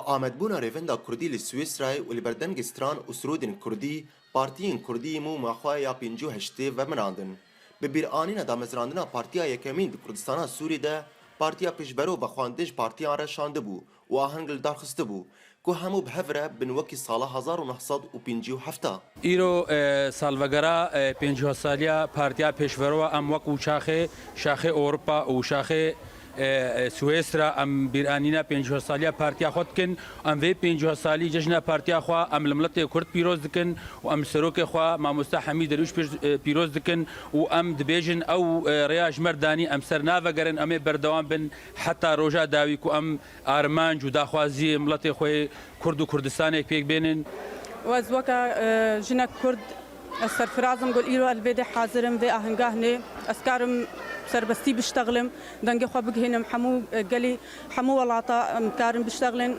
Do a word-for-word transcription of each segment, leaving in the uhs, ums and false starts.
Amedbûna Rêvenda Kurdî li Swîsrayê û li ber dengê stran û sirûdên kurdî, partiyên kurdî mûma xwe ya pêncî û heştê vemirandin. Bi bîranîna damezrandina Partiya Yekemîn di Kurdistana Sûrî de, Partiya Pêşbero vexwendin ji partiyan re şandibû û aheng li dar xistibû ku hemû bi hev re bin wekî sala hezar û neh sed û pêncî û heft. Îro, e, salvegera, e, pêncî saliya Partiya Pêşbero, em wek û çaxê, şaxê Ewropa û şaxê, e, e, Swîsra, em bîranîna pêncî saliya partiya xwe dikin. Em vê pêncî salî cejna partiya xwe em li miletê Kurd pîroz dikin û em li serokê xwe Mamoste Hemî Derwîş pêş-, e, pîroz dikin û em dibêjin ew, e, rêya ji me re danî, em ser navegerin, em ê berdewam bin heta roja dawî ku em armanc û daxwaziyê miletê xwe yê Kurd û Kurdistanê pêk bênin. Ez weke, e, jinek Kurd, ez serfiraz im ku îro ez li vê dê hazir im, vê ahenga hinê. Ez karim serbestî biştexlim, dengê xwe bigihînim hemû, e, gelî, hemû welata em karin biştexlin.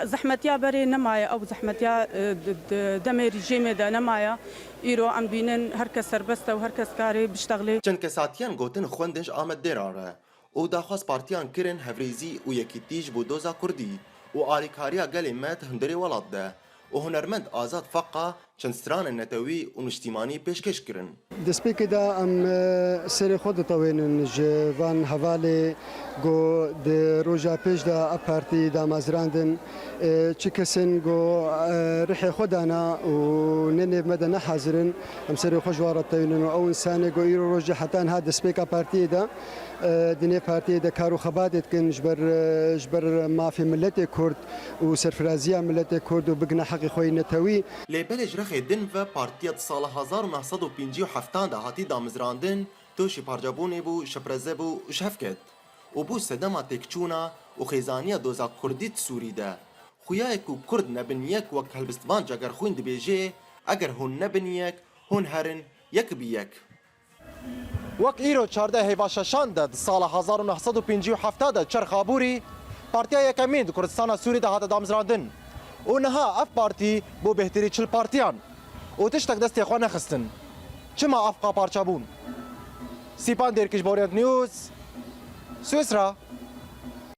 Zehmetiya berê nemaye, ew zehmetiya, e, d-, d-, demê rejîmê de nemaye. Îro em dibînin her kes serbest e û her kes karê biştexlê. Çend kesatiyan gotin xwendin ji Amed Dêran re û daxwaz partiyan kirin hevrêzî û yekîtî ji bo doza kurdî û alîkariya gelê me di hundirê welat de û hunermend Azad Feqa çend stranên netewî û niştîmanî pêşkêş kirin. Destpêkê de em, e, serê xwe ditewênin ji van hevalê ku di roja pêş de ev partî damezrandin, e, çi kesên ku, e, rihê xwe dana û ne nêv me de ne hazir in, em serê xwe ji wan re ditewênin û ew însanê ku îro rojê heta niha destpêka partiyê de, e, di nêv partiyê de kar û xebatê dikin ji ber, e, ji ber mafê miletê Kurd û serfiraziya miletê Kurd û bigihine heqê xwe yê netewî. Lê belê ji rexê din ve partiya di sala hezar û neh sed û pêncî û heftan de hatî damezrandin, toşî parçebûnê bû, şipreze bû û ji hev ket û bû sedema têkçûna û xêzaniya doza kurdî di Sûrî de. Xuya ye ku kurd nebin yek, wek helbestvan Cagerxwîn dibêje, eger hûn nebin yek, hûn herin yek bi yek. Wek îro çardeh hêva şeşan de di sala hezar û neh sed û pêncî û heft de çerx abûrî, Partiya Yekemîn di Kurdistana Sûrî de hate damezrandin û niha ev partî bû bêhtirî çil partiyan û tiştek destê xwe nexistin. Çima ev qeparçe bûn? Sîpan Dêrkiş, Borient News, Swîsra.